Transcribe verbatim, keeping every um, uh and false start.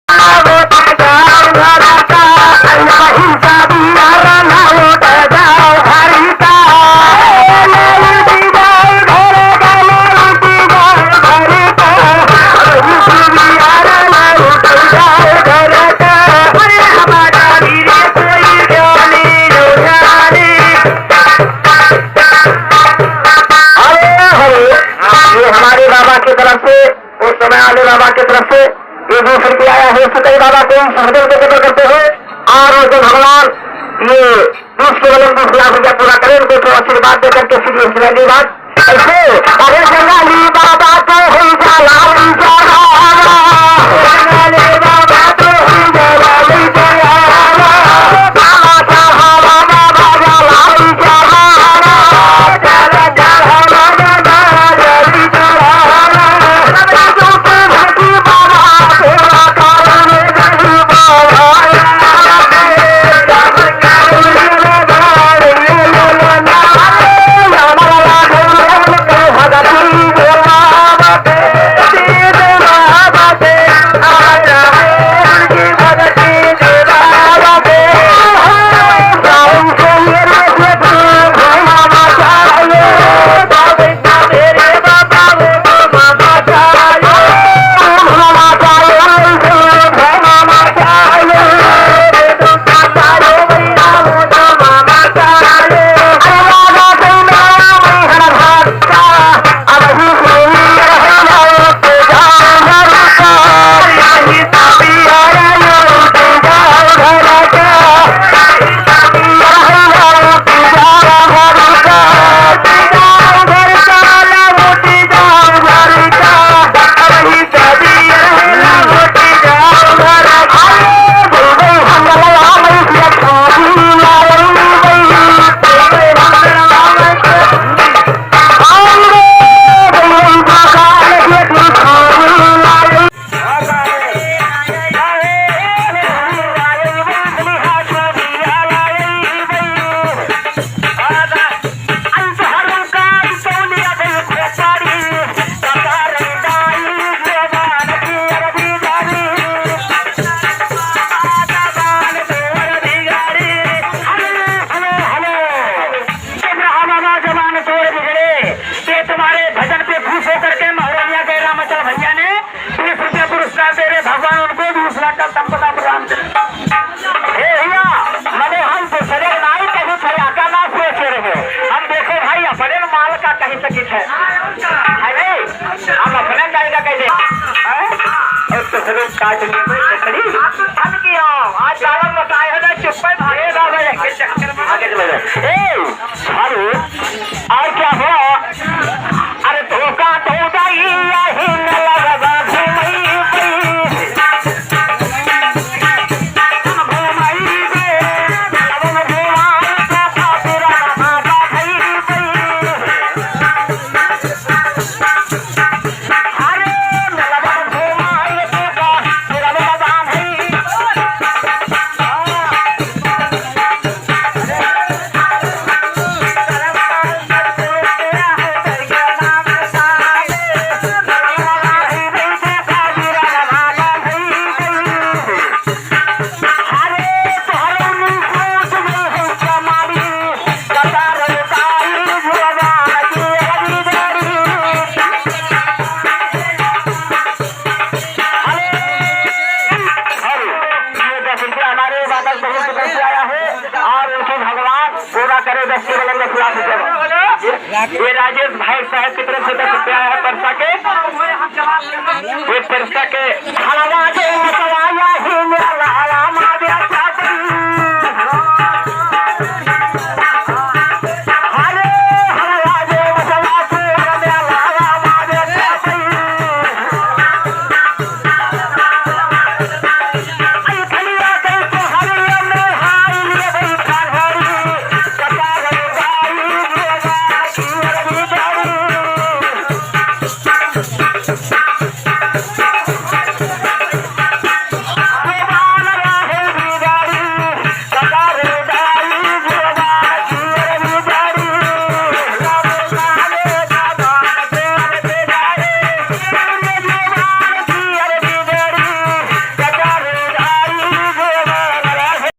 अरे, अरे, ये हमारे बाबा की तरफ से, उस समय वाले बाबा की तरफ से ये बीस रुपया आया है, इससे कई बाबा को इस हृदय को पकड़ करते हैं। और जो भगवान ये बीस के बलम बीस लाख रुपया पूरा करें, उनको तो आशीर्वाद दे करके फिर ये सुनाई दी बात। ऐसे, अरे जंगाली बाबा तो हुई जलाली जलावा। जंगाली बाबा तो हुई जलाली जलावा। बाबा जलाली जलावा। चुप रहा बाबा, जबान तोड़ बिगड़े। ये तुम्हारे भजन पे खुश होकर के महरैया के रामाचल भैया ने बीस रुपया पुरस्कार दे रहे, भगवान उनको बीस लाख का संपदा प्रदान करे। हे भैया, मने हम दूसरे नाई कहीं फरियाका ना सोचे रहे। हम देखो भाई, अपने माल का कहीं सकित है। है नहीं? हम अपने नाई का कह दे। हैं? और दूसरे काट लिए कोई लकड़ी। आप तो थक गया हो। आज चावल बताए हो ना, चुप्पे भागे ना भाई, के चक्कर में। आगे चलो। ए, हेलो, और क्या हुआ? अरे धोखा तो उठाई, यही न लगवा घुमई पई। घुमई दे, लगन घुमा, तो खातिर रहा, रहा, रहा, रहा। और ये दस रुपया हमारे बाबा के बहुत तरफ से आया है और उनकी भगवान पूरा करे, दस के बलम दस लाख रुपया। ये राजेश भाई साहब की तरफ से दस रुपया आया है परसा के। ये परसा के हलवा जो